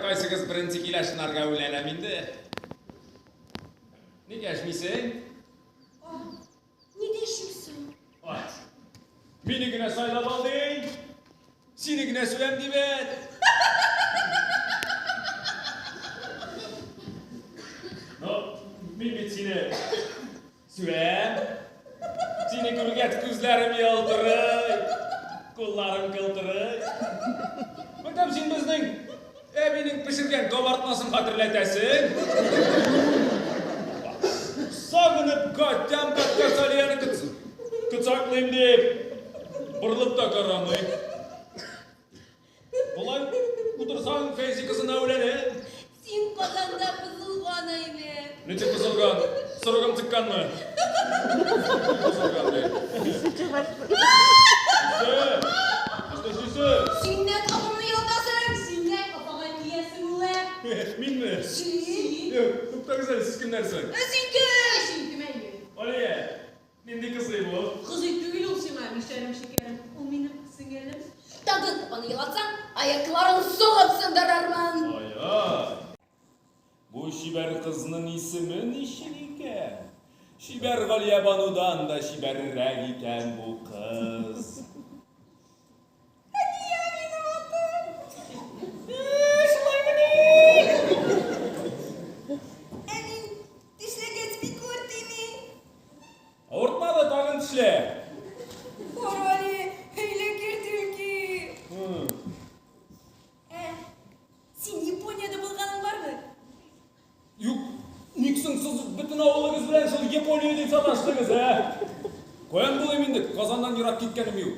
Кайсыгыз беренче килә шунарга үләнәм инде. Ник әшмисең? Ни дәшим соң? Ай. Мине генә сайлап алдың. Сине генә сүрәм дибәт. Ну, мин бит сине сүрәм. Сине күргәч күзләрем ялтырый, кулларым кылтырый. Мәктәп син безнең әбинең пешергән кабартмасын хәтерләтәсең. Сагынып кайтам, кәткә Салияне кочаклыйм дип, борылып та карамый. Болай утырсаң, Фәйзи кызына үләне. Син Казанда бозылган әйбер. Ничек бозылган? Срогым чыкканмы? Бозылган ди. Нәрсә? Нәрсә? Син нәкъ апамны ялатасың. Син нәкъ апага тиясең, улым. Минме? Син. Юк, туктагыз әле, сез кемнәр соң? Ә син кем? Син кем әйе? Алия, нинди кызый бу? Кызый түгел ул сиңа, мишәрем шикәрем. Ул минем сеңелем. Тагын апаны елатсаң, аякларын сугып сындырырмын. Ай-ай. Бу чибәр кызның исеме ничек икән? Чибәр Галиябанудан да чибәррәк икән бу кыз. Әния минем атым. Шулаймыни? Ә мин тешләгәч бик авыртыймы? Авыртмады, тагын тешлә. Карале, хәйләкәр түлке. Ә, син Япониядә булганың бармы? Юк, ник соң сез бөтен авылыгыз белән шул Япония дип саташтыгыз, ә? Каян булыйм инде, Казаннан ерак киткәнем юк.